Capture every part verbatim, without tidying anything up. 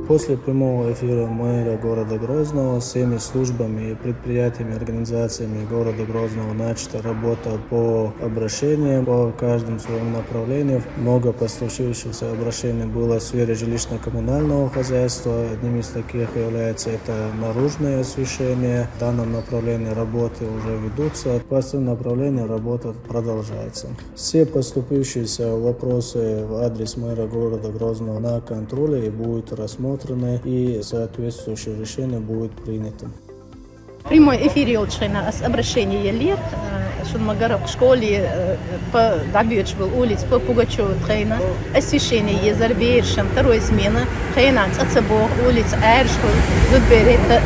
После прямого эфира мэра города Грозного всеми службами, предприятиями, организациями города Грозного начата работа по обращениям, по каждому своему направлению. Много поступившихся обращений было в сфере жилищно-коммунального хозяйства. Одним из таких является это наружное освещение. В данном направлении работы уже ведутся. По всем направлениям работа продолжается. Все поступившиеся вопросы в адрес мэра города Грозного на контроле и будут рассмотрены, и соответствующее решение будет принято. Прямой эфир йолчхина ас обращение ялле, шун магарак школе, по дабьёч был улиц по Пугачёва тхейна, освещение езар бершан второй смена, тхейна цацабо улиц Эршкул, зубере та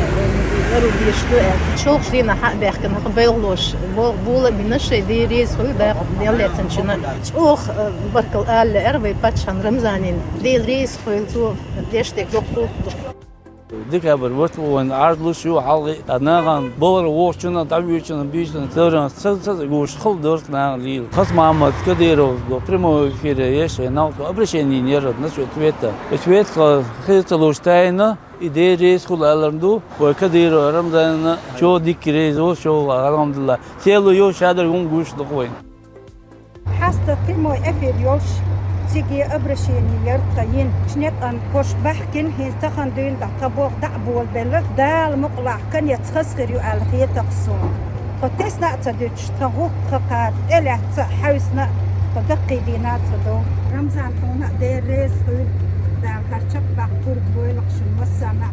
рубишку, шолх дина ха бехкан, белглош, була минаше де рез хуй да, ялле цанчина. Ох, баркал алле эрвей пачхан Рамзанин, де рез хуй ту, дештек докул. Декабрь вырт вон ардлуш ю алгы анаган болар вохчуна, дабьёчуна, бийчуна, дөрөн, сыз, сыз, гуш, хыл дөрт наган лил. Хас Маммат Кадыров, до прямого эфира еш, я на обращение не рад, на ответа. Ответ, хыз луш тайна, и де рез хул аларнду, ва Кадыров Рамзана, чё дик рез, о, чё, алхамдулла. Телу ё шадар гум гуш дохвайн. Хьаста прямой эфир йолш, циге обращение яртха йин, шнет ан хош бахкин, хин тахан дюйн да табох да бол белла, дал мукълах конец хасхир ю ал хетах сун. Хо тесна ца дюч, та гух хакар, эле ца хавсна, хо дакки дина ца до. Рамзан тона дерез хуй, дал харчак бах курд бойлах шун массана.